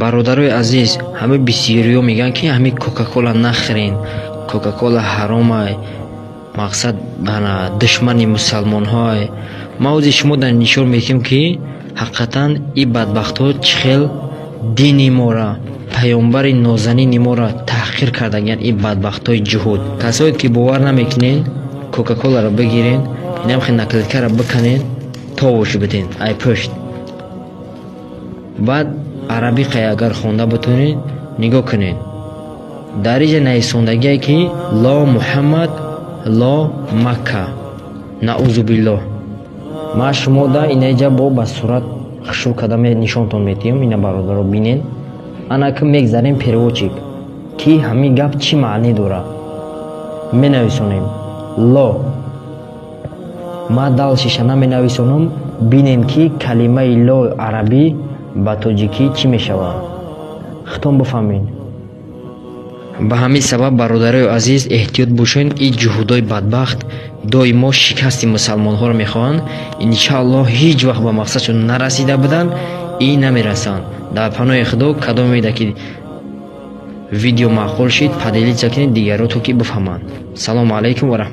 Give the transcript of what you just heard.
Бародарои азиз, ҳамаи бисёриҳо мегӯянд, ки ҳамин Кока-Кола нахӯрен, Кока-Кола ҳаромай, мақсад ана душмани мусалмонҳое. Ман ози шумо дар нишон медиҳем, ки ҳақиқатан ин бадбахтҳо чӣ хел дини мора, паёмбари нозанини моро таҳқир кардагиянд, ин бадбахтҳои ҷуҳуд. Касое ки бовар намекунен, Кока-Коларо бигирен, инам хел наклейкаро биканен, товуш биден ай пушт. Баъд арабӣ қай агар хонда битонед, нигоҳ кунед. Дар иҷа нависондагие, ки ло Муҳаммад, ло Макка, наузу биллоҳ. Ман шумо да инаиҷа бо ба сурат хушрӯ карда нишонтон медиҳам. Ина, бародаро, бинен. Анаки мегзарем переводчик, ки ҳамин гап чӣ маънӣ дорад. Менависонем ло. Ман дальшеша наменависонам. Бинем, ки калимаи ло арабӣ ба тоҷикӣ чӣ мешавад. Худтон бифаҳмед. Ба ҳамин сабаб, бародарои азиз, эҳтиёт бошед. Ин ҷуҳудои бадбахт доимо шикасти мусалмонҳоро мехоҳанд. Иншааллоҳ, ҳеҷ вақт ба мақсадшон нарасида буданд и намерасанд. Дар паноҳи Худо. Кадомеда ки видео маъқул шид, поделиться кунед дигарро, то ки бифаҳманд. Салому алайкум ва раҳмат.